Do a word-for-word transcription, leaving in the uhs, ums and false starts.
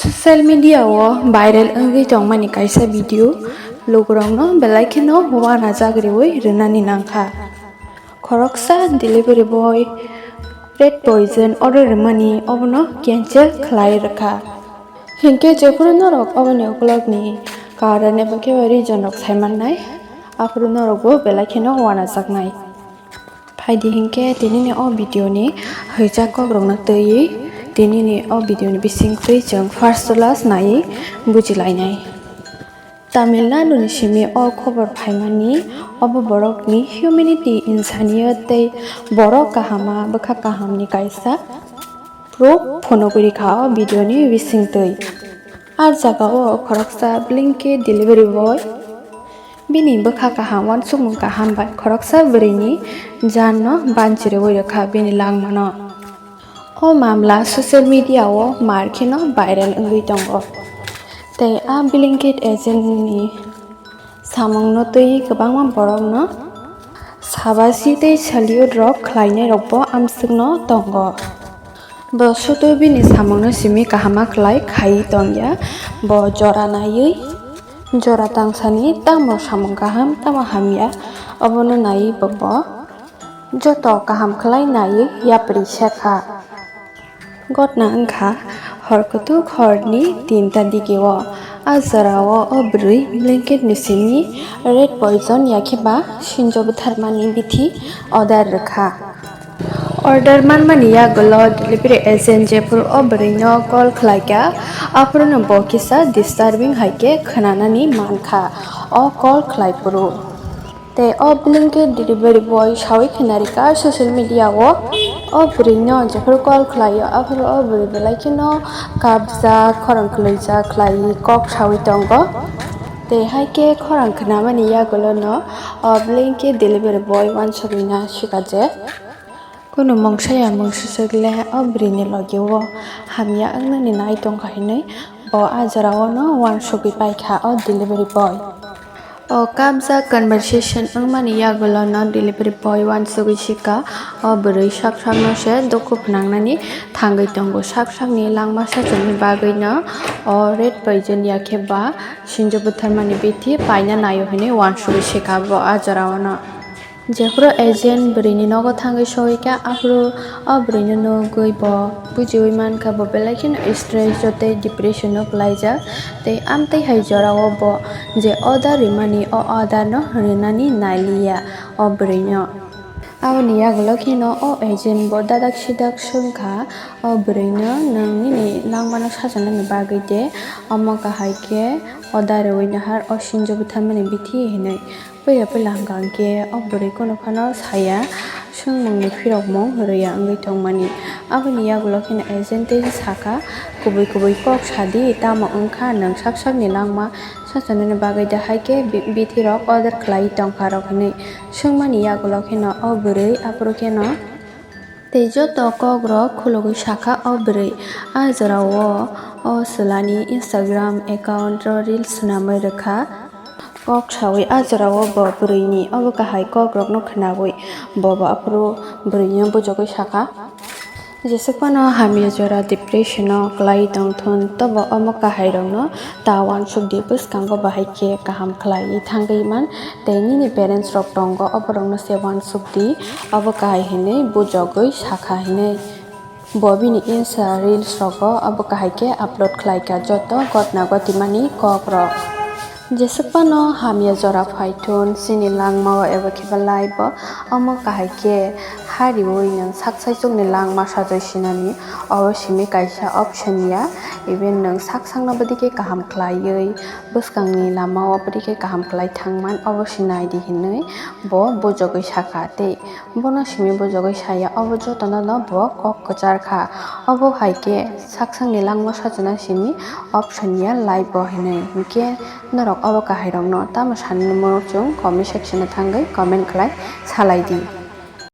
Social media o viral wngwi tongmani kaisa video lugurokno belai kheno uanajak riwi rwnani nangkha. Khoroksa delivery boy red poison order rwmani obono cancel khlai rwkha. Hinkhe jephuru norok oboni ukulokni karon eba khe reason rok saimannai, aphuru norokbo belai kheno uanajaknai. Phaidi hinkhe tinini o video ni hwijak kokrokno twiwi tinini o video ni bising twi chwng first to last naiwi bujilainai. Tamil Nadu ni simi o khobor phaimani, obo borokni humanity, insaniyo tei borok kahama bwkha kahamni kaisa proof phunugwi rikha o video ni bising twi. A jaga o khoroksa Blinkit delivery boy bini bwkha kaham, uansukmung kaham bai khoroksa bwrwini janno banchirwi rwkha bini langmano. O mamla social media o mar kheno viral wngwi tongo. Tei a Blinkit agent ni samungno twiwi kwbangma borokno sabasi tei salute rok khlainai rokbo amsukno tongo. Bo sudu bini samungno simi kahama khlai khai tongya. Bo jora naiwi jora tangsani tamo samung kaham tamo hamya, obono naiwi bo, bo joto kaham khlai naiwi yapri sekha. Gotna wngkha hor kwthwk horni tinta digio. A jorao o bwrwi Blinkit ni simi red poison yakhe ba sinjo bwtharmani bithi order rwkha. Order manmani yagulo delivery agent jephuru o bwrwino call khlaikha, aphuruno bo kisa disturbing hai khe khwnanani mankha o call khlai phuru. Tei o Blinkit delivery boy sawi khwnarikha social media o, o bwrwino jephuru call khlaio, aphuru o bwrwi belai kheno kabjak, khorang kwlwijak khlaiwi kok sawi tongo. Tei hai khe khorang khwnamani yagulono o Blinkit delivery boy uansugwina sikha je, kunu mungsa ya mungsa swk le o bwrwini logi o hamya wngnani nai tongkha hinwi bo a jorao no uansugwi paikha o delivery boy. O kabjak conversation wngmani yagulono delivery boy uansugwi sikha o bwrwi sak sakno se dukhu phnangnani thangwi tongo. Sak sakni langma sachani bagwino o red poison yakhe ba sinjo bwtharmani bithi paina naio hinwi uansugwi sikha bo a jorao no. Jephuru agent bwrwini nogo thangwi sohikha, aphuru o bwrwino nugwi bo bujiwi mankha bo belai kheno stress o tei depression o kwlaijak, tei amtwi hai jorao bo je order rimani o order no rwnani nailiya o bwrwino. Aboni yagulo kheno o agent bo dadak sidak swngkha o bwrwino, "Nwng nini langmano sajaknani bagwi de omo kahai khe order rwui nahar o sinjo bwtharmani bithi?" hinwi. Puila puila hwnkha hwnkhe o bwrwi kunu phano saya, swngmungni phirokmung rwya wngwi tongmani. Aboni yagulo kheno agent tei sakha, "Kubui kubui kok sadi, tamo wngkha nwng sak sakni langma sachanani bagwi da hai khe bi-, bithirok order khlaiwi tongkha rok?" hinwi swngmani yagulo kheno o bwrwi aphuru kheno tei joto kokrok khulugwi sakha o bwrwi. A jorao o chwlani Instagram account o reels swnamwi rwkha. Kok sawi a jorao bo bwrwini obo kahai kokrokno khnawi bobo aphuru bwrwino bujogwi sakha, "Jesuk phano hamya jora depression o kwlai tongthun, tobo omo kahairokno ta uansuk di, bwskango bahai khe kaham khlaiwi thangwi man, tei nini parents rok tongo, oborokno se uansuk di," obo kahai hinwi bujogwi sakha hinwi. Bo bini Insta reels rogo obo kahai khe upload khlaikha joto gotna gotimani kokrok. Jesuk phano hamya jora phaithun chini langmao eba khe ba life o, omo kahai khe hariwi nwng sak saichukni langma sajoi sinani, obo simi kaisa option ya, even nwng sak sakno bwdikhe kaham khlaiwi bwskangni lamao bwdikhe kaham khlai thangman obo sinai di hinwi bo bujogwi sakha tei Bono simi bujogwi saya, obo jotono no bo kok kwchar kha. Obo hai khe saksangni langma sachana simi option ya life bo hinwi. Hinkhe norok obo kahairokno tamo sanani muchung comment section o thangwi comment khlai salai di.